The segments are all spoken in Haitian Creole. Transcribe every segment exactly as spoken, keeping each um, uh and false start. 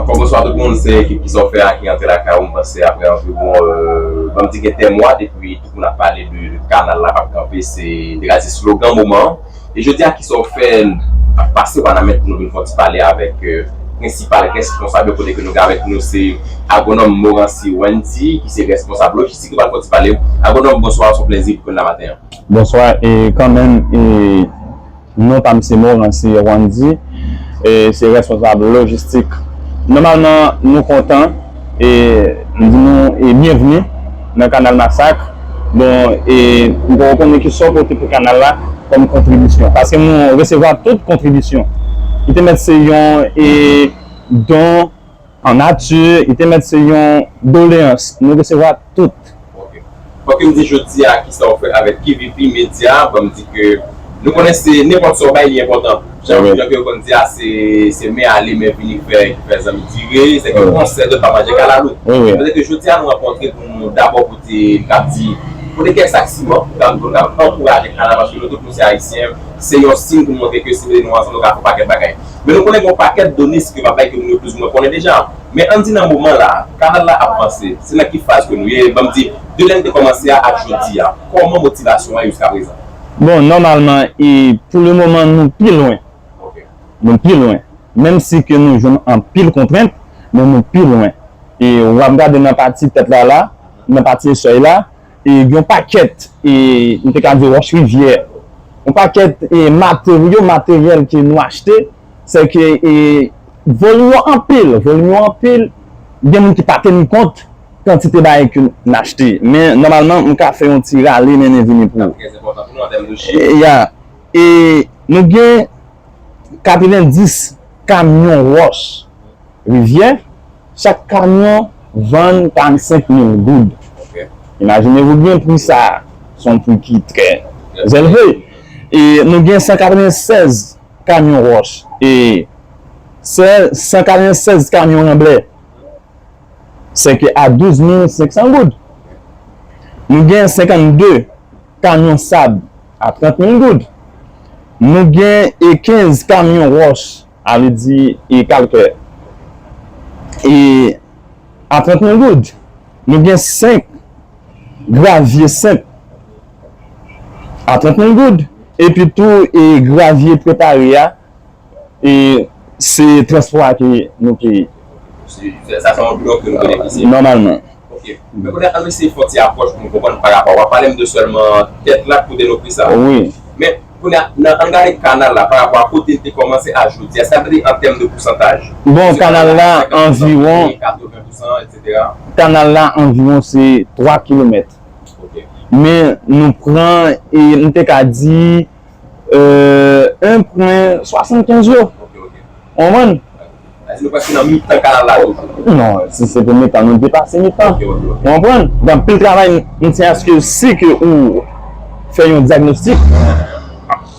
Bon, bonswa tout moun, se ekip Kisa w fè a ki antre lakay ou, m panse apre anviwon, euh, ban m di gen de mwa depi tout moun ap pale de, de kanal la p ap kanpe, se, m te ka di slogan moman an. E jodi a, Kisa w fè ap pase Wanament pou nou vin fè yon ti pale avèk, euh, prensipal responsab yo, kote ke nou gen avèk nou se agwonòm Morancy Wendy, ki se responsab lojistik, nou pral fè yon ti pale. Agwonòm, bonswa, se yon plezi pou nou la maten an. Bonswa, e kanmenm, e non pa m se Morancy Wendy, e se responsab lojistik. Nòmalman, nou kontan, e m di nou, e byenvni nan Kanal Masak. Bon, e m poko konnen kisa w pote pou kanal la kòm kontribisyon, paske nou resevwa tout kontribisyon. Li te mèt se yon, e don an nati, li te mèt se yon doleyans. Nou resevwa tout. Ok. Fòk m di jodi a, Kisa w fè avèk K V P Media, ban m di ke nou konnen se nenpòt sa w bay, li enpòtan. Jan, jan ke yo konn di a, se, se men ale, men vini k fè, ki fè zanmi dire, se ke konsèy dòt pa manje kalalou. Petèt ke jodi a, nou rankontre pou nou dabò pote, m ka di, pote kèk sak siman, pou ka, pou ka ankouraje kanal, paske nou tout nou se Ayisyen, se yon siy pou montre ke si nou ansanm, nou ka fè yon pakèt bagay. Men nou konnen gen yon pakèt done ke m ap bay ke moun yo plizoumwen konnen deja. Men ann di nan moman la, kanal la ap vanse. Se nan ki faz ke nou ye? Ban m di, de lè n te kòmanse a ak jodi a, kòman motivasyon an ye jiska prezan? Bon, nòmalman, e pou le moman, nou pi lwen. Ok. Nou pi lwen. Menm si ke nou jwenn anpil kontrent, men nou pi lwen. E w ap gade nan pati tèt la la, nan pati eswèy la, e gen yon pakèt, e m te ka di wòch rivyè, yon pakèt, e materyo, materyèl ke nou achte, se ke, e volim yo anpil, volim yo anpil, gen moun ki pa teni kont kantite bagay ke n achte. Men nòmalman, m ka fè yon ti rale mennen vini pou ou. Sa trè enpòtan pou nou an tèm de chif. E, ya, e nou gen katrevendis kamyon wòch rivyè, chak kamyon vann karannsenk mil goud. Ok. Imajine vou byen pri sa, se yon pri ki trè elve. E nou gen san katrevensèz kamyon wòch e se san katrevensèz kamyon ranblè, se ke a douz mil senk san goud. Nou gen senkannde kamyon sab a trant mil goud. Nou gen e kenz kamyon wòch, a vle di e kalkè. E a trant mil goud. Nou gen senk gravye senp a trant mil goud. Epi tou, e gravye prepare a, e se transpò a ke nou peye. Se, se, sa se yon blo ke nou benefisye. Nòmalman. Ok. Men kounye a, ann eseye fè yon ti apwòch pou nou konprann pa rapò. W ap pale m de sèlman tèt la, kote nou pran sa. Wi. Men kounye a, nan, ann gade kanal la pa rapò a kote l te kòmanse a jodi a, sa vle di an tèm de pousantaj. Bon, kanal la anviwon, katreven pousan, etsetera. Kanal la anviwon se twa kilomèt. Ok. Men nou pran, e m te ka di, euh, en pwen swasannkenz yo. Ok, ok. Ou konprann? Sa vle di nou prèske nan mitan kanal la toujou. Non, si se pou mitan, nou depase mitan. Ok, ok, ok. Ou konprann? Gen anpil travay m, m tyen aske si ke ou fè yon dyagnostik,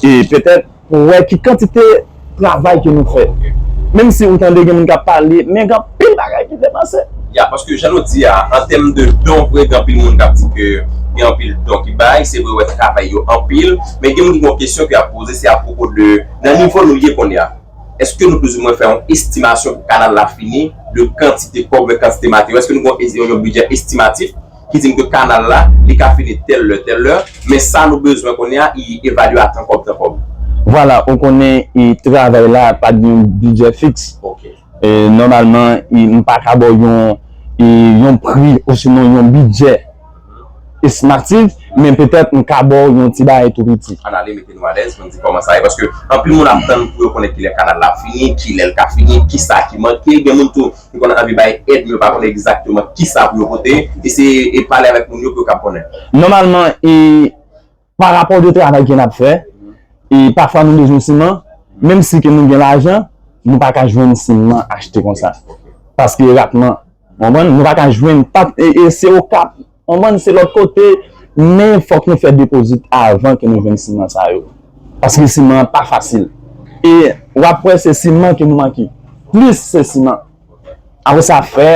e petèt pou wè ki kantite travay ke nou fè. Ok. Menm si ou tande gen moun k ap pale, men gen anpil bagay ki depanse. Ya, paske jan nou di a, an tèm de don, vre, gen anpil moun k ap di ke gen anpil don ki bay, se vre, wè travay yo anpil, men gen moun ki gen yon kesyon ke y ap poze, se apwopo de, nan nivo nou ye kounye a, èske nou plizoumwen fè yon estimasyon pou kanal la fini, de kantite kòb, kantite materyo, èske nou gen yon, yon bidjè estimatif ki di n ke kanal la, li ka fini tèl lè, tèl lè, men sa nou bezwen kounye a, i evalye a tan kòb, tan kòb. Vwala, ou konnen, e travay la pa gen yon bidjè fiks. Ok. E, nòmalman, e, m pa ka ba w yon, e, yon pri osinon yon bidjè estimatif, men petèt m ka ba w yon ti bagay tou piti. Ann ale, mete nou alèz, pou n di kòman sa ye, paske anpil moun ap tann pou yo konnen kilè kanal la fini, kilè l ka fini, kisa ki manke, gen moun tou ki konn anvi bay èd, men yo pa konnen egzakteman kisa pou yo pote, eseye e pale avèk moun yo pou yo kab konnen. Nòmalman, e, pa rapò de travay ke n ap fè, e pafwa nou bezwen siman, menm si ke nou gen lajan, nou pa ka jwenn siman achte konsa. Paske ratman, ou konprann, nou pa ka jwenn, pa, e, e se Okap, ou konprann, se lòt kote, men fòk nou fè depozit avan ke nou jwenn siman sa yo. Paske siman an pa fasil. E w ap wè se siman ke nou manke. Plis se siman. Apre sa, fè,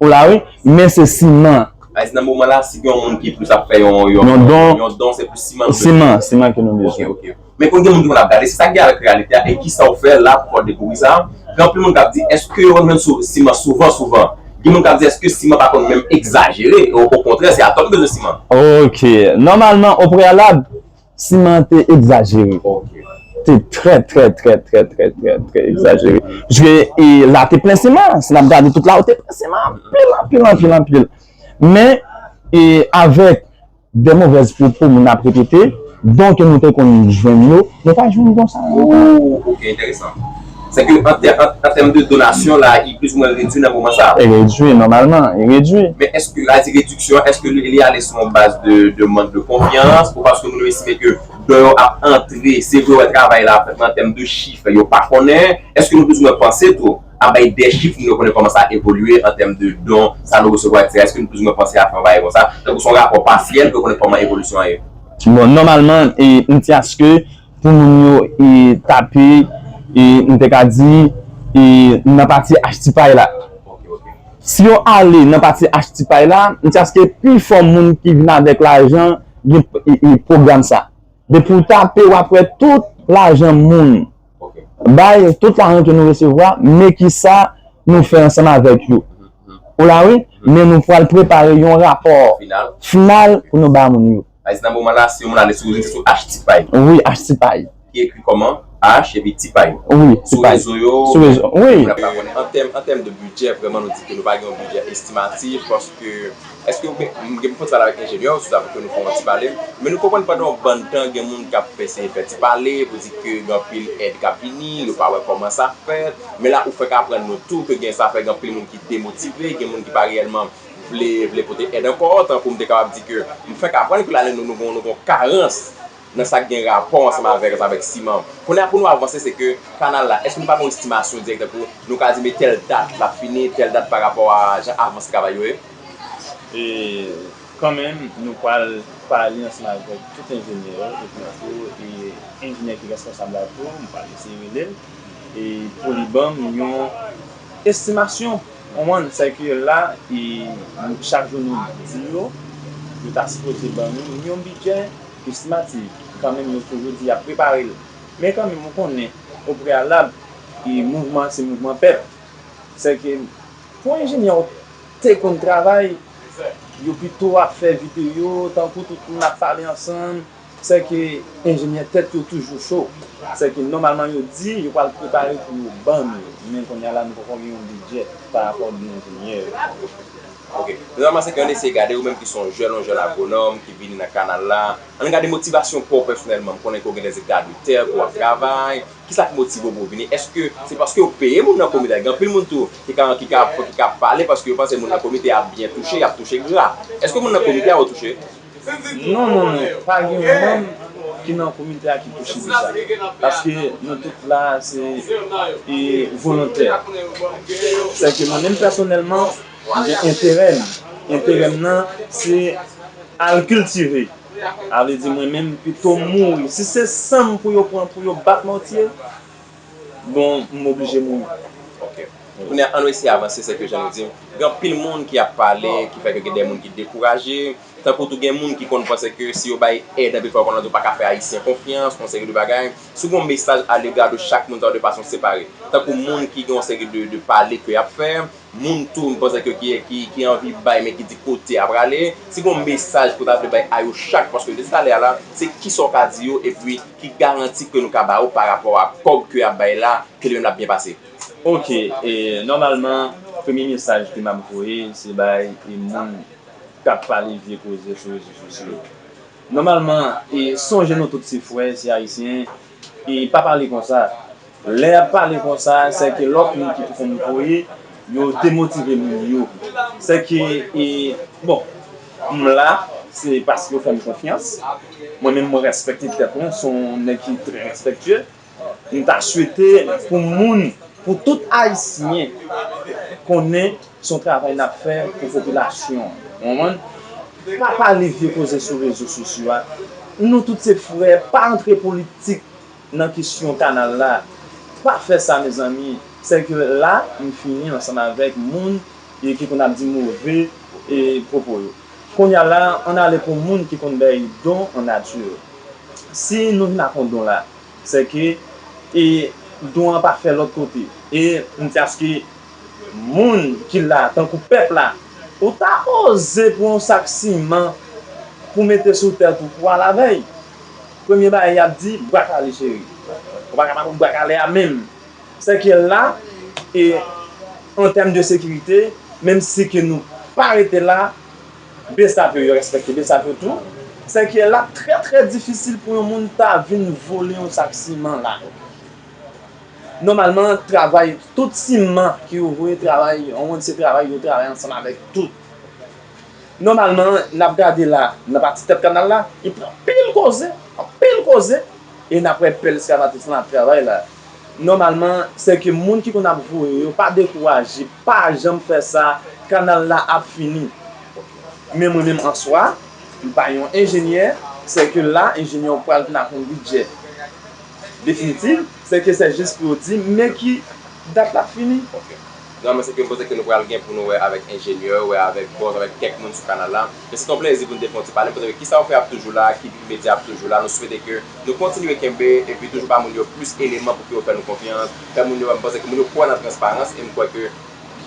ou la wi, men se siman. Sa vle di nan moman la, si gen yon moun ki plis ap fè yon, yon, yon don, yon don, se plis siman nou bezwen. Siman, siman ke nou bezwen. Ok, ok. Men konn gen moun ki konn ap gade, se sa k gen avèk reyalite a, e kisa w fè la pou fè w dekouvri sa. Gen anpil moun k ap di, èske yo konn jwenn sou, siman souvan, souvan? Gen moun k ap di, èske siman pa konn menm egzajere? O, okontrè, se atò nou bezwen siman. Ok. Nòmalman, o preyalab, siman te egzajere. Ok. Te trè, trè, trè, trè, trè, trè, trè egzajere. Paske, e, la te plen siman. Si n ap gade tout la, te plen siman. Anpil, anpil, anpil, anpil. Men, e, avèk de movèz pwopo moun ap repete, don ke nou te konn jwenn yo, nou pa jwenn don sa yo ankò. Oh, ok, enteresan. Se ke an tè-, an, an tèm de donasyon la, li plizoumwen redui nan moman sa a? E redui, nòmalman, e redui. Men èske, la di rediksyon, èske li, li ale sou yon baz de, de mank de konfyans, ou paske moun yo estime ke don yo ap antre, se vre wè travay la ap fèt, men an tèm de chif, yo pa konnen, èske nou plizoumwen panse tou a bay de chif, moun yo konnen kòman sa evolye an tèm de don, sa nou resevwa, etsetera. Èske nou plizoumwen panse a fè yon bagay konsa, tankou se yon rapò pasyèl, pou yo konnen kòman evolisyon an ye? Bon, nòmalman, e, m ti aske pou moun yo, e, tape, e, m te ka di, e, nan pati achtipay la. Si yo ale nan pati achtipay la, m ti aske pifò moun ki vin avèk lajan gen, e, e, pwogram sa. Depi w tape, w ap wè tout lajan moun bay, tout lajan ke nou resevwa, men kisa nou fè ansanm avèk yo. Ou la wi, men nou pral prepare yon rapò final pou nou ba moun yo. Sa vle di nan moman la, si yon moun ale sou rezo, se sou H Tipay. Wi, H Tipay. Ki ekri kòman? H epi Tipay. Wi, Tipay. Sou rezo yo, sou rezo, wi. Moun ap pa konnen. An tèm, an tèm de bidjè, vrèman, nou di ke nou pa gen yon bidjè estimatif, paske, èske ou gen, m gen pou pale avèk enjenyè sou sa pou ke nou fè yon ti pale. Men nou konprann pandan yon bann tan, gen moun k ap eseye fè ti pale, pou di ke gen anpil èd k ap vini, yo pa wè kòman sa fèt. Men la, ou fèk aprann nou tou ke gen sa fè gen anpil moun ki demotive, gen moun ki pa reyèlman vle, vle pote èd ankò, tankou m te kapab di ke m fèk aprann ke la nou, nou, nou, nou gon karans nan sa k gen rapò ansanm avèk, avèk siman. Kounye a, pou nou avanse, se ke kanal la, èske nou pa gen yon estimasyon dirèk, tankou nou ka di, men tèl dat l ap fini, tèl dat pa rapò a jan avanse travay yo ye? E kanmenm, nou pral pale ansanm avèk tout enjenyè yo, epi tou, e enjenyè ki responsab la tou, m pral eseye rele l, e pou li ban m yon estimasyon. Konprann, sèke la, e, chak jou nou di yo, yo ta sipoze ban nou yon bidjè estimatif. Kanmenm, yo toujou di y ap prepare l. Men kanmenm, ou konnen, o preyalab, e, mouvman an se mouvman pèp. Sèke, pou enjenyè yo te konn travay, yo pito ap fè videyo, tankou tout moun ap pale ansanm, sèke enjenyè tèt yo toujou cho. Sèke nòmalman yo di yo pral prepare pou yo ban nou. Men kounye a la nou poko gen yon bidjè pa rapò de enjenyè yo. Ok. Nòmalman se ke ann eseye gade ou menm ki se yon jèn, yon jèn agwonòm ki vini nan kanal la. Ann gade motivasyon pa w pèsonèlman. M konnen ke w gen de eta de tè, ke w ap travay. Kisa k motive w pou w vini? Èske se paske yo peye moun nan komite a? Gen anpil moun tou ki ka, ki ka, ki ka pale paske yo panse moun nan komite a ap byen touche, y ap touche gra. Èske moun nan komite a yo touche? Non, non, non. Pa gen yon manm ki nan komite a ki touche de sa. Paske nou tout la, se, e, volontè. Sèke mwen menm pèsonèlman, m gen enterè m. Enterè m nan, se al kiltive. Sa vle di mwen menm, pito m mouri. Si se san m pou yo pran, pou yo bat Mòtye, bon, m oblije mouri. Ok. Kounye a, ann eseye avanse, sèke jan nou di, gen anpil moun ki ap pale, ki fè ke gen de moun ki dekouraje. Tankou tou gen moun ki konn panse ke si yo bay èd anpil fwa, yo konn yo pa ka fè Ayisyen konfyans, yon seri de bagay. Si w gen yon mesaj a lega de chak moun sa yo de fason separe. Tankou moun ki gen yon seri de, de pale ke y ap fè, moun tou, m panse ke ki, ki, ki anvi bay, men ki di kote y ap prale. Si gen yon mesaj ke w ta vle bay a yo chak, paske depi talè a la, se kisa w ka di yo, epi ki garanti ke nou ka ba yo pa rapò a kòb ke y ap bay la, ke li menm l ap byen pase? Ok, e, nòmalman, premye mesaj ke m ap voye, se bay, e, moun k ap pale vye koze sou rezo sosyo yo. Nòmalman, e, sonje nou tout se frè, se Ayisyen, e pa pale konsa. Lè y ap pale konsa, sèke lòt moun ki tou konn voye, yo demotive moun yo. Sèke, e, bon, m la, se paske yo fè m konfyans. Mwen menm, mwen respekte tèt mwen, se yon nèg ki trè respektye. M ta swete pou moun, pou tout Ayisyen konnen se yon travay n ap fè pou popilasyon an. Ou konprann? Pa pale vye koze sou rezo sosyo a. Nou tout se frè, pa antre politik nan kesyon kanal la. Pa fè sa, mezanmi. Sèke la, m fini ansanm avèk moun, e, ki konn ap di move, e, pwopo yo. Kounye a la, ann ale pou moun ki konn bay don an nati. Si nou vin ak yon don la, se ke e don an pa fè lòt kote. E m di aske moun ki la, tankou pèp la, ou ta oze pran yon sak siman pou mete sou tèt ou pou al avè l. Premye bagay y ap di, bwa kale cheri. Ou pa ka pa pran bwa kale a menm. Se ke la, e an tèm de sekirite, menm si ke nou pa rete la, besap yo, yo respekte besap yo tou. Se ke la, trè, trè difisil pou yon moun ta vin vole yon sak siman la. Nòmalman, travay, tout siman ki yo voye travay, yon moun se travay, yo travay ansanm avèk tout. Nòmalman, n ap gade la, nan pati tèt kanal la, li pran anpil koze, anpil koze, e n ap wè pèl eskavatris lan ap travay la. Nòmalman, se ke moun ki konn ap voye yo, pa dekouraje, pa janm fè sa, kanal la ap fini. Men mwen menm an swa, m pa yon enjenyè, se ke la, enjenyè yo pral vin ak yon bidjè definitif, se ke se jis pou yo di, men ki dat l ap fini. Ok. Nòmalman, se ke m panse ke nou pral gen pou nou wè avèk enjenyè, wè avèk bòs, avèk kèk moun sou kanal la. Men se te yon plezi pou nou te fè yon ti pale. M panse ke kisa w fè ap toujou la, ki medya ap toujou la. Nou swete ke nou kontinye kenbe epi toujou ba moun yo plis eleman pou ke yo fè nou konfyans. Fè moun yo, m panse ke moun yo kwè nan transparans e m kwè ke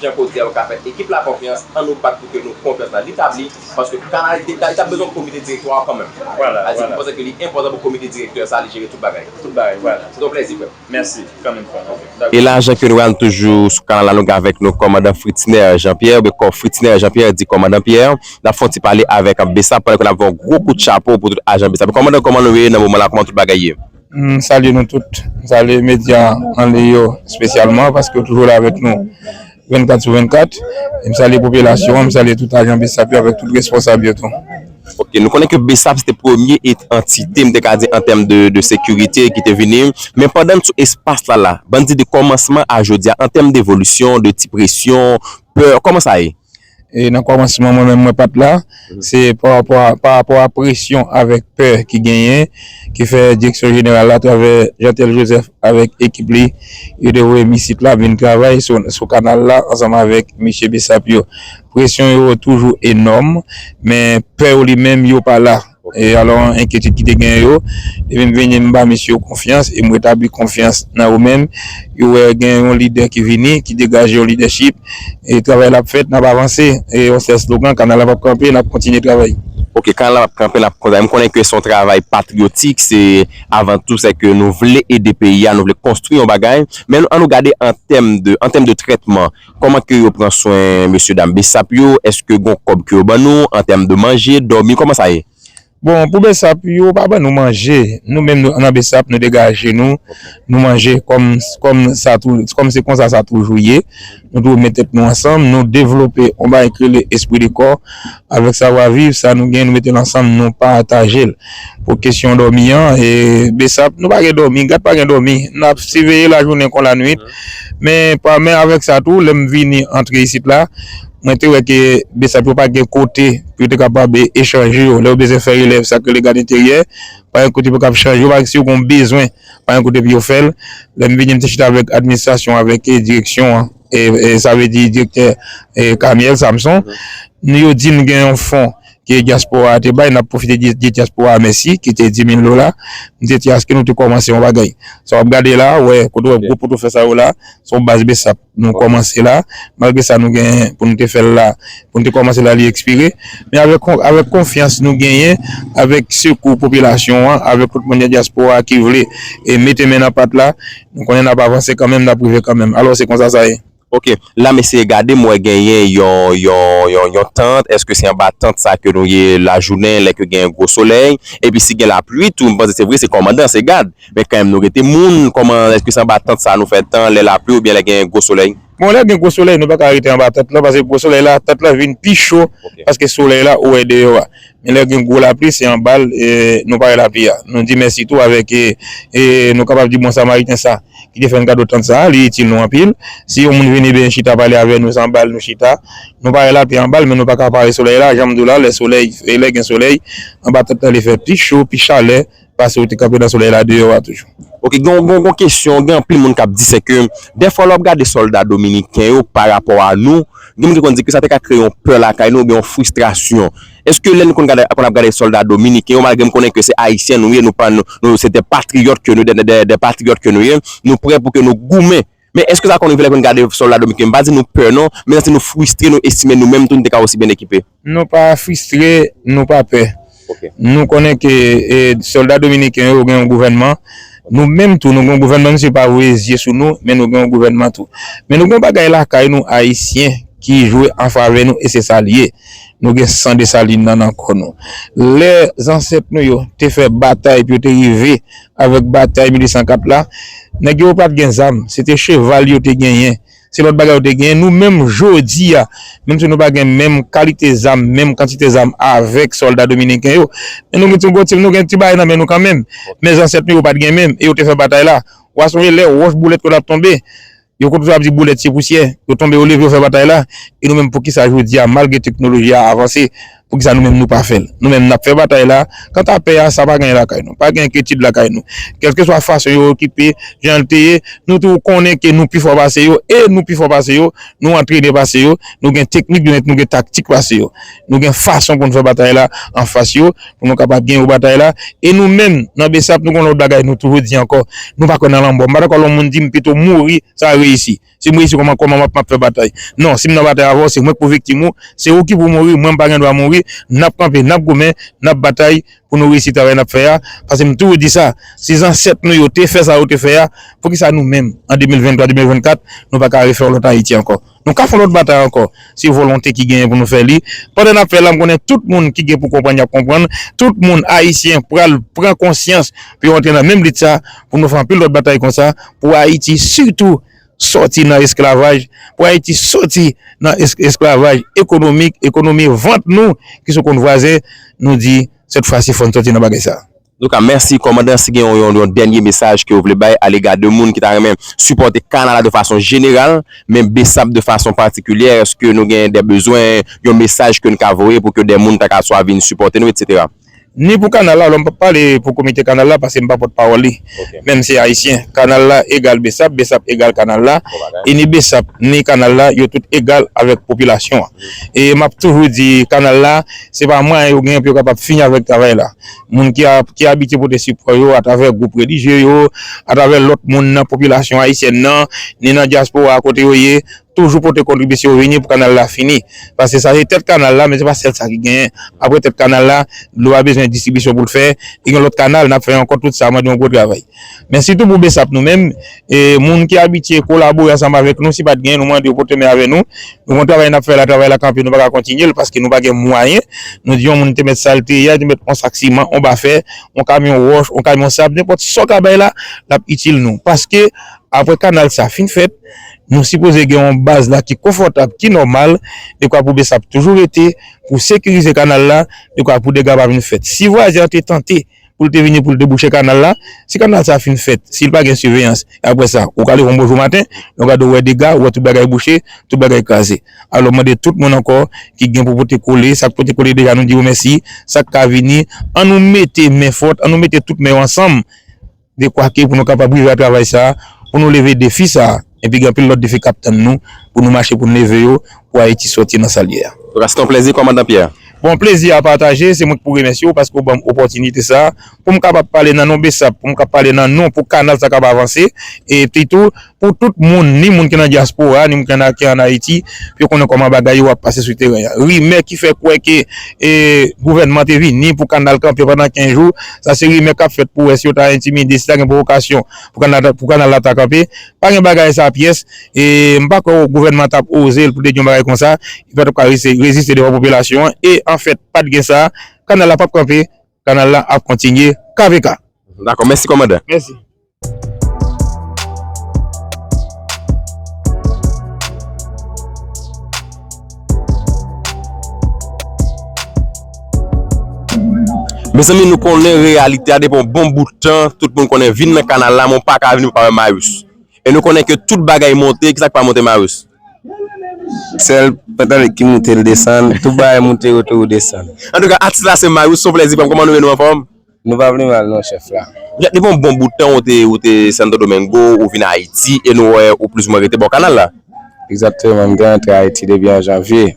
jan ke w di a, yo ka fè ekip la konfyans, ann nou bat pou ke nou konfyans la li tabli, paske kanal li te, li t ap bezwen komite direktwa kanmenm. Vwala, vwala. Sa di, m panse ke li enpòtan pou komite direktè sa, li jere tout bagay. Tout bagay, vwala. Se te yon plezi, frè m. Mèsi, kanmenm, frè m. Ok, dakò. E la, jan ke nou wè, nou toujou sou kanal la, nou gen avèk nou kòmandan Fritner Jean Pierre, oubyen kò Fritner Jean Pierre, di kòmandan Pierre, n ap fè yon ti pale avèk, um, Besap, pandan ke n ap fè yon gwo kout chapo pou tout ajan Besap. Kòmandan, kòman nou ye nan moman la, kòman tout bagay ye? M salye nou tout. M salye medya an liy yo espesyalman paske yo toujou la avèk nou vennkat sou vennkat. E m salye popilasyon an, m salye tout ajan Besap yo avèk tout responsab yo tou. Ok, nou konnen ke Besap se te premye et-, antite, m te ka di, an tèm de, de sekirite ki te vini. Men pandan n sou espas la, la, ban n di de kòmansman a jodi a, an tèm devolisyon, de ti presyon, pè, kòman sa ye? E nan kòmansman, mwen menm, mwen pa t la. Mhm. Se pa rapò a, pa rapò a presyon avèk pè ki genyen, ki fè direksyon jeneral la, atravè Jeantel Joseph avèk ekip li, yo te voye m isit la, vin travay sou, sou kanal la, ansanm avèk mesye Besap yo. Presyon yo toujou enòm, men pè yo li menm, yo pa la. E alò, enkyetid ki te gen yo, depi m vini, m ba mesye yo konfyans e m retabli konfyans nan yo menm. Yo wè gen yon lidè ki vini, ki degaje yon lidèchip, e travay la ap fèt, n ap avanse. E yon sèl slogan, kanal la p ap kanpe, n ap kontinye travay. Ok, kanal la p ap kanpe, n ap kontinye. M konnen ke se yon travay patriyotik, se avan tou, se ke nou vle ede peyi a, nou vle konstwi yon bagay. Men ann nou gade an tèm de, an tèm de trètman, kòman ke yo pran swen mesye dam Besap yo? Èske gon kòb ke yo ban nou an tèm de manje, dòmi, kòman sa ye? Bon, pou Besap, yo pa ban nou manje. Nou menm, nou, nan Besap, nou degaje nou, nou manje kòm, kòm sa tou, kòm se konsa sa toujou ye. Nou toujou met tèt nou ansanm, nou devlope yon bagay ki rele espri de kò. Avèk savwa viv, sa nou gen, nou mete l ansanm, nou pataje l. Pou kesyon dòmi an, e, Besap, nou pa gen dòmi, gad pa gen dòmi. N ap siveye lajounen kon lannuit. Men, pa, men avèk sa tou, lè m vini antre isit la, mwen te wè ke Besap yo pa gen kote pou yo te kapab echanje yo. Lè yo bezwen fè relèv, sa k rele gad enteryè, pa gen kote pou yo kab chanje yo, pa si yo gen bezwen, pa gen kote pou yo fè l. Lè m vini, m te chita avèk administrasyon, avèk, e, direksyon an, e, e, sa vle di direktè, e, Kamiel Samson. Nou yo di n gen yon fon ke dyaspora a te bay, n ap pwofite di, di dyaspora a mèsi, ki te dis mil dola. M te di aske nou te kòmanse yon bagay. Sa w ap gade la, wè, kote w wè gwo poto fè sa yo la, se yon baz Besap. Nou kòmanse la, malgre sa nou gen pou nou te fè l la, pou nou te kòmanse la, li ekspire. Men avèk kon-, avèk konfyans nou genyen, avèk sekou popilasyon an, avèk tout moun nan dyaspora a ki vle e mete men nan pat la, nou konnen n ap avanse kanmenm, n ap rive kanmenm. Alò, se konsa sa ye. Ok, la m eseye gade, m wè genyen yon, yon, yon, yon tant. Èske se anba tant sa ke nou ye lajounen, lè ke gen gwo solèy? Epi si gen lapli tou, m panse se vre, se kòmandan, se gad. Men kanmenm, nou rete moun, kòman, èske se anba tant sa nou fè tan, lè lapli oubyen lè gen gwo solèy? Bon, lè gen gwo solèy, nou pa ka rete anba tant lan, paske gwo solèy la, tant lan vin pi cho, ok, paske solèy la, ou wè deyò a. Men lè gen gwo lapli, se anba l, e, nou pa wè lapli a. Nou di mèsi tou avèk, e, e, nou kapab di bon samariten sa, ki te fè n kado tant sa, li itil nou anpil. Si yon moun vini ben chita pale avè nou, se anba l nou chita. Nou pa wè lapli anba l, men nou pa ka pare solèy la. Jan m di w la, lè solèy, e, lè gen solèy, anba tant lan li fè pi cho, pi chalè, pase ou te kanpe nan solèy la deyò a toujou. Ok, gen yon kesyon, gen anpil moun k ap di se ke dèfwa lè w ap gade sòlda dominiken yo pa rapò a nou, gen moun ki konn di ke sa te ka kreye yon pè lakay nou oubyen yon fristrasyon. Èske lè nou konn gade, konn ap gade sòlda dominiken yo, malgre m konnen ke se ayisyen nou ye, nou pa, nou, nou se de patriyòt ke nou, de, de, de, de patriyòt ke nou ye, nou prè pou ke nou goumen. Men èske sa konn rive lè konn gade sòlda dominiken? M pa di nou pè non, men èske nou fristre, nou estime nou menm tou nou te ka osi byen ekipe? Nou pa fristre, nou pa pè. Ok. Nou konnen ke e, sòlda dominiken yo gen yon gouvènman. Nou menm tou, nou gen yon gouvènman, misye pa voye zye sou nou, men nou gen yon gouvènman tou. Men nou gen yon bagay lakay nou, ayisyen, ki jwe an favè nou, e se sa l ye. Nou gen san Desalin nan nan kò nou. Lè zansèt nou yo te fè batay pou yo te rive avèk batay mil uit san kat la, nèg yo pa t gen zam, se te cheval yo te genyen, se lòt bagay yo te genyen. Nou menm jodi a, menm si nou pa gen menm kalite zam, menm kantite zam avèk sòlda dominiken yo, men nou gen ti, nou gen ti bagay nan men nou kanmenm. Men zansèt nou yo pa t gen menm, e yo te fè batay la. W a sonje lè wòch boulèt yo t ap tonbe, yo konn toujou ap di boulèt se pousyè, yo tonbe, yo leve, yo fè batay la. E nou menm, poukisa jodi a, malgre teknoloji a avanse, poukisa nou menm nou pa fè l? Nou menm n ap fè batay la. Kanta pè a, sa pa gen lakay nou. Pa gen enkyetid lakay nou. Kèlkeswa fason yo okipe, jan l te ye, nou tou konnen ke nou pi fò pase yo, e nou pi fò pase yo, nou antrene pase yo, nou gen teknik, nou gen, nou gen taktik pase yo. Nou gen fason pou nou fè batay la anfas yo, pou nou kapab genyen batay la. E nou menm, nan BSAP, nou gen yon lòt bagay, nou toujou di ankò, nou pa kwè nan lanmò. M pa dakò lè yon moun di m pito mouri, sa reyisi. Si m reyisi, kòman, kòman m ap, m ap fè batay? Non, si m nan batay avè w, se mwen k pou viktim ou, se ou ki pou mouri, mwen m pa gen dwa mouri, n ap kanpe, n ap goumen, n ap batay pou nou reyisi travay n ap fè a, paske m toujou di sa, si zansèt nou yo te fè sa yo te fè a, poukisa nou menm, an de mil venntwa, de mil vennkat, nou pa ka refè yon lòt Ayiti ankò? Nou ka fè yon lòt batay ankò, se volonte ki genyen pou nou fè li. Pandan n ap fè l la, m konnen tout moun ki gen pou konprann, y ap konprann. Tout moun ayisyen pral pran konsyans pou yo antre nan menm lit sa, pou nou fè anpil lòt batay konsa, pou Ayiti sitou sòti nan esklavaj, pou Ayiti sòti nan es-, esklavaj ekonomik, ekonomi vant nou ki sou kont vwazen, nou di, sèt fwa si fò n sòti nan bagay sa. Antouka, mèsi, kòmandan. Si gen yon, yon, yon dènye mesaj ke w vle bay alega de moun ki ta renmen sipòte kanal la de fason jeneral, men BSAP de fason patikilyè, èske nou gen de bezwen, yon mesaj ke n ka voye pou ke de moun ta ka swa vin sipòte nou, etsetera? Ni pou kanal la, alò m p ap pale pou komite kanal la, paske m pa pòtpawòl li. Ok. Menm se ayisyen, kanal la egal BSAP, BSAP egal kanal la, bon bagay. E ni BSAP, ni kanal la, yo tout egal avèk popilasyon an. E m ap toujou di, kanal la, se pa mwayen yo genyen pou yo kapab fini avèk travay la. Moun ki a, ki abitye pote sipò yo atravè gwoup relijye yo, atravè lòt moun nan popilasyon ayisyèn nan, ni nan dyaspora a kote yo ye, toujou pote kontribisyon yo vini pou kanal la fini. Paske sa se tèt kanal la, men se pa sèl sa ki genyen. Apre tèt kanal la, dlo a bezwen distribisyon pou l fè, e gen lòt kanal n ap fè ankò, tout sa mande yon gwo travay. Men sitou pou BSAP nou menm, e moun ki abitye kolabore ansanm avèk nou, si pa t genyen, nou mande yo pote men avè nou. Nou gen yon travay n ap fè la, travay la kanpe, nou pa ka kontinye l paske nou pa gen mwayen. Nou di yon moun te mèt sa l te ye a, te mèt yon sak siman, yon bafè, yon kamyon wòch, yon kamyon sab, nenpòt sa w ka bay la, l ap itil nou. Paske apre kanal sa fin fèt, nou sipoze gen yon baz la ki konfòtab, ki nòmal, dekwa pou BSAP toujou rete, pou sekirize kanal la, dekwa pou dega pa vin fèt. Si vwazen an te tante pou l te vini pou l debouche kanal la, si kanal sa fin fèt, si l pa gen siveyans, e apre sa, ou ka leve yon bonjou maten, lè w gade w wè dega, ou wè tout bagay bouche, tout bagay kraze. Alò, m mande tout moun ankò ki gen pou pote kole, sa k pote kole deja, nou di yo mèsi, sa k ka vini, ann nou mete men fòt, ann nou mete tout men yo ansanm, dekwake pou nou kapab rive a travay sa a, pou nou leve defi sa a. Epi gen anpil lòt defi k ap tann nou, pou nou mache pou n leve yo, pou Ayiti sòti nan sa l ye a. Antouka, se te yon plezi, kòmandan Pierre. Bon, plezi a pataje, se mwen ki pou remèsye w paske w ban m opòtinite sa a, pou m kapab pale nan non BSAP, pou m kapab pale nan non pou kanal sa k ap avanse, epi tou, pou tout moun, ni moun ki nan dyaspora, ni moun ki ann, ki ann Ayiti, pou yo konnen kòman bagay yo ap pase sou teren an. Rimè ki fè kwè ke, e, gouvènman te vini pou kanal kanpe pandan kenz jou, sa se rimè k ap fèt pou wè si yo ta entimide, si ta gen pwovokasyon pou kanal, pou kanal la ta kanpe. Pa gen bagay sa pyès, e m pa kwè gouvènman t ap oze l pou te di yon bagay konsa, li pa t ap ka resi-, reziste devan popilasyon an, e anfèt, pa t gen sa, kanal la p ap kanpe, kanal la ap kontinye, K V K. Dakò, mèsi kòmandan. Mèsi. Mezanmi, nou konnen reyalite a, depi yon bon bout tan, tout moun konnen vin nan kanal la, men w pa ka vin pou pa wè Marius. E nou konnen ke tout bagay monte, kisa k pa monte Marius? Sèl pantalèt ki moute l desann, tout bagay moute yo tou desann. Antouka, atis la se Marius, se yon plèzi pou m. Kòman nou ye, nou anfòm? Nou pa vle mal non, chèf la. Depi yon bon bout tan ou te, ou te Santo Domingo, ou vin Ayiti, e nou wè ou plizoumwen rete bò kanal la. Egzakteman, m te rantre Ayiti depi an janvye.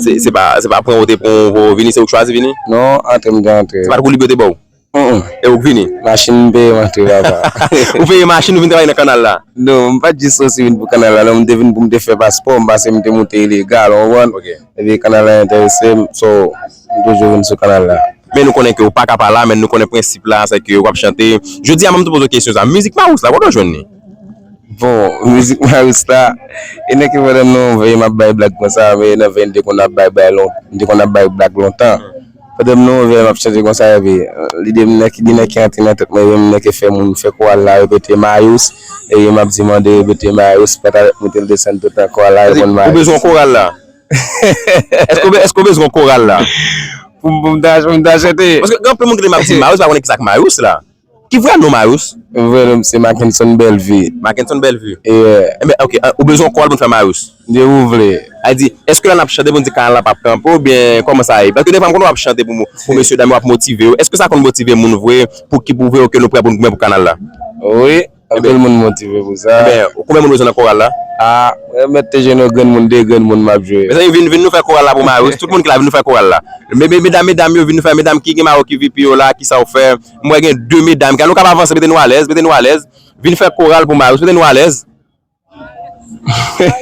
Se, se pa, se pa pran ou te pran ou vini, se ou k chwazi vini? Non, antre m te antre. Se pa t woulib yo te ba w? Mm. E ou k vini? Machin m peye m antre, papa. Ou peye machin, ou vin travay nan kanal la? Non, m pa t jis osi vin pou kanal la, non, m te vin pou m te fè paspò, m pase m te moute ilegal, ou konprann? Ok. Epi kanal la enterese m, so, m toujou vin sou kanal la. Men nou konnen ke ou pa ka pa la, men nou konnen prensip la, se ke w ap chante. Jodi a, m tou poze w kesyon sa. Mizik Mayouz la, kote w jwenn li? Bon, mizik Mayouz la, e nèg ki pandan m nan veye m ap bay blag konsa, men nan veye m te konn ap bay, bay lon, m te konn ap bay blag lontan. Pandan m nan veye m ap chante konsa, epi, eh, lide m nèg, li nèg ki antre nan tèt mwen, epi m nèg ki fè moun fè koral la repete Mayouz, epi m ap di mande repete Mayouz, patalet moute l desann toutan koral la reponn Mayouz. Ou bezwen koral la? Èske w be-, èske w bezwen yon koral la? Pou m, pou m ta, pou m ta chante? Paske gen anpil moun ki te m ap di Mayouz, pa konnen kisa k Mayouz la. Ki vrè non Mayouz? Vrè non m se Mackenson Bellevue. Mackenson Bellevue. Yeah. Enben, ok, ah, ou bezwen yon koral pou n fè Mayouz? De ou vle. A di, èske lè n ap chante pou n di kanal la p ap kanpe oubyen kòman sa ye? Paske defwa m konn w ap chante pou, pou mesye dam yo ap motive yo. Èske sa konn motive moun vre pou ki pwouve yo ke nou prè pou n goumen pou kanal la? Wi. Anpil moun motive pou sa. Enben, konbyen moun bezwen nan koral la? A, mwen mèt te jwenn yon grenn moun, de grenn moun m ap jwe. Mezanmi, vin, vin nou fè koral la pou Mayouz. Tout moun ki la, vin nou fè koral la. Me, me, medam, medam yo, vin nou fè, medam ki gen mayo ki V P yo la, kisa w fè? M wè gen de medam ki la, nou kab avanse, mete nou alèz, mete nou alèz. Vin fè koral pou Mayouz, mete nou alèz.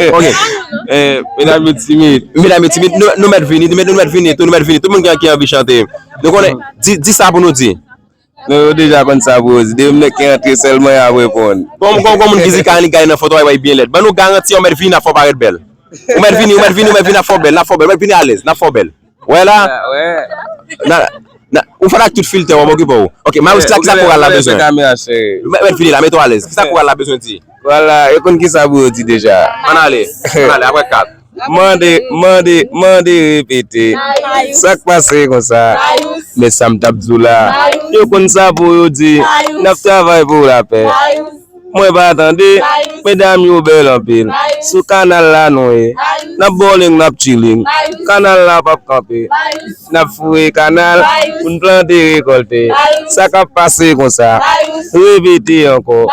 Ok. Eh, medam yo timid. Medam yo timid, nou, nou mèt vini, nou mèt, nou mèt vini, tou, nou mèt vini. Tout moun ki, ki anvi chante. Nou konnen, di, di sa pou nou di. Non, yo deja konn sa pou yo di. Depi m nèk ki rantre sèlman y ap reponn. Kòm, kòm, kòm moun ki di ka annik gade nan foto a, y ap byen lèd. Ban nou garanti, yo mèt vini, n ap fè w parèt bèl. Ou mèt vini, ou mèt vini, ou mèt vini, n ap fè w bèl, n ap fè w bèl, ou mèt vini alèz, n ap fè w bèl. Wè la? Na, na, ou fè l ak tout filtè, w ap okipe w. Ok, Mayouz, kisa, kisa koral la bezwen? Mèt, mèt vini la, mete w alèz. Kisa koral la bezwen di? Koral la, yo konn kisa pou yo di deja. Ann ale, ann ale, apre kat. Mande, mande, mande, repete. Sa k pase konsa? Men sa m t ap di w la. Yo konn sa pou yo di. N ap travay pou lapè. Mwen pa tande. Medam yo bèl anpil. Sou kanal la nou ye. N ap bowling, n ap chilling. Kanal la p ap kanpe. N ap foure kanal pou n plante, rekòlte. Sa k ap pase konsa? Repete ankò.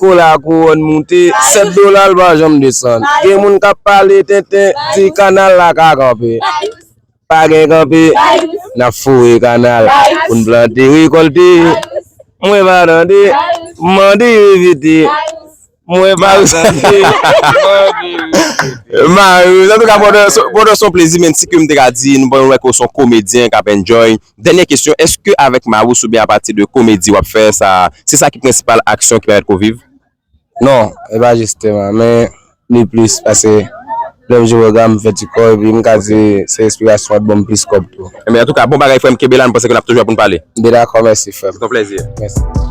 Kola kouwòn moute, sèt dola l pa janm desann. Gen moun k ap pale tenten, di kanal la ka kanpe. Pa gen kanpe, n ap foure kanal pou n plante, rekòlte. Mwen pa tande, mande repete. Mwen pa tande. Mayouz, antouka, brother, se, brother, se yon plezi, menm si ke m te ka di, nou, nou wè ke w se yon komedyen k ap enjoy. Dènyè kesyon, èske avèk Mayouz oubyen apati de komedi w ap fè sa, se sa ki prensipal aksyon ki pèmèt ke w viv? Non, e pa jisteman, men li plis, paske lè m jwe pwogram, m fè ti kòb, epi m ka di se respirasyon an k ban m plis kòb tou. Enben, antouka, bon bagay, frè m, kenbe la, m panse ke n ap toujou wè pou n pale. Byen dakò, mèsi, frè m. Se yon plezi. Mèsi.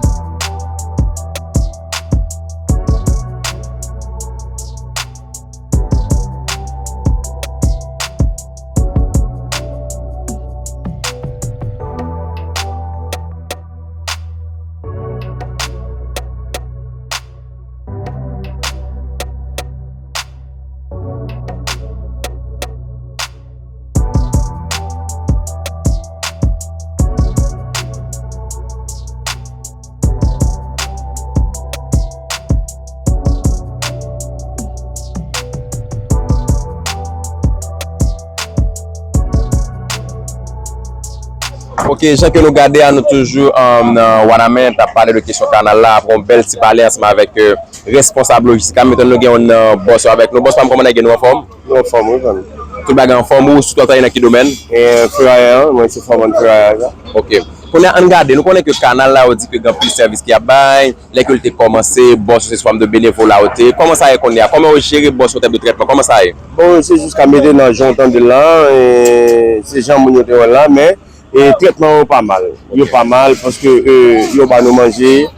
Ok, jan ke nou gade a, nou toujou, um, nan Wanament, ap pale de kesyon kanal la, apre yon bèl ti pale ansanm avèk, euh, responsab lojistik la. Menm nou gen youn nan bòs yo avèk nou. Bòs pa m, kòman nèg yo, nou anfòm? Nou anfòm, wi, frè m. Tout bagay anfòm, ou sou travay nan ki domèn? E, ferayè, mwen se fòman ferayè la. Ok. Kounye a, ann gade, nou konnen ke kanal la, yo di ke gen anpil sèvis ki ap bay, lè ke l te kòmanse, bòs yo se sou fòm de benevola yo te ye. Kòman sa ye kounye a? Kòman yo jere bòs yo an tèm de trètman? Kòman sa ye? Bon, se jis ka mete nan jan w tande l la, e, se jan moun yo te wè l la, men E trètman yo pa mal. Yo pa mal paske, e, yo ba nou manje.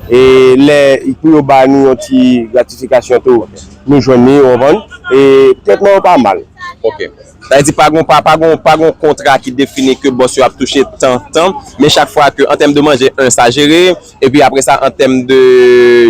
E lè pou yo ba nou yon ti gratifikasyon tou, nou jwenn li, ou konprann? E trètman yo pa mal. Ok. Sa vle di pa gon, pa, pa gon, pa gon kontra ki defini ke bòs yo ap touche tan, tan, men chak fwa ke an tèm de manje, en, sa jere, epi apre sa, an tèm de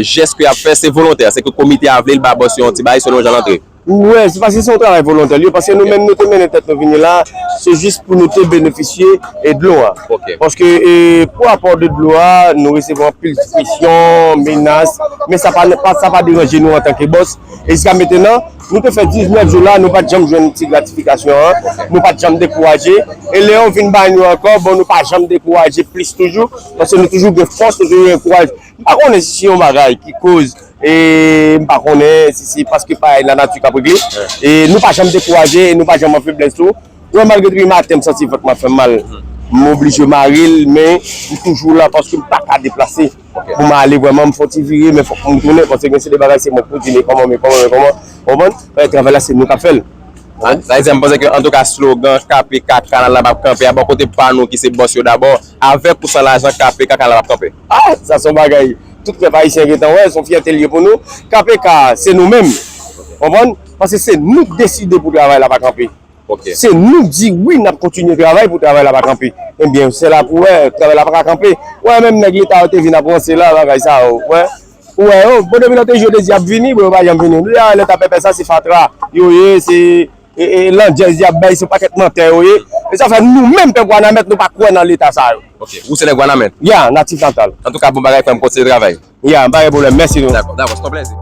jès ke y ap fè, se volontè. Se ke komite a vle, l ba bòs yo yon ti bagay selon jan l antre. Wi, se paske se yon travay volontè li ye, paske nou menm nou te mennen tèt nou vini la, se jis pou nou te benefisye e dlo a. Ok. Paske e, pou apò de dlo a, nou resevwa anpil presyon, menas, men sa pa, pa- sa pa deranje nou antanke bòs. E jiska mentenan, nou te fè diznèf jou la, nou pa t janm jwenn ti gratifikasyon an, nou pa t janm dekouraje. E lè yo vin bay nou ankò, bon, nou pa janm dekouraje plis toujou, paske nou toujou gen fòs, nou toujou gen kouraj. M pa konnen si se yon bagay ki koz, e m pa konnen si se paske pa lanati k ap regle. E nou pa janm dekouraje, e nou pa janm an feblès tou. Wè, malgre depi maten m santi vant mwen ap fè m mal, m oblije mare l, men m toujou la paske m pa ka deplase pou m ale vrèman, m fè yon ti vire, men fòk m tounen, paske gen se de bagay se mwen k pou di, men kòman, men kòman, men kòman, w konprann? Travay la se nou k ap fè l. Sa vle di, m panse ke antouka slogan K P K, kanal la p ap kanpe a, bò kote pa nou ki se bòs yo dabò, avèk ou san lajan K P K, kanal la p ap kanpe. Ah, sa se yon bagay tout pèp ayisyen gentan wè, se yon fyète l ye pou nou. K P K, se nou menm. Konprann? Paske se nou k deside pou travay la pa kanpe. Ok. Se nou k di wi, n ap kontinye travay pou travay la pa kanpe. Ebyen, se la pou wè, travay la pa ka kanpe. Wè, menm nèg leta yo te vin ap ranse la, bagay sa yo, wè. Ou wè yo, bon, depi lòt jou yo te di y ap vini, bon, yo pa janm vini. Nou ya leta pèpè sa, se fatra yo ye, se e, e, landjèz y ap bay, se yon pakèt mantè yo ye. E sa fè nou menm pèp Wanament, nou pa kwè nan leta sa yo. Ok. Ou se nèg Wanament? Ya, natif natal. Antouka, bon bagay, frè m, kontinye travay. Ya, pa gen pwoblèm, mèsi nou. Dakò, dakò, se yon plèzi.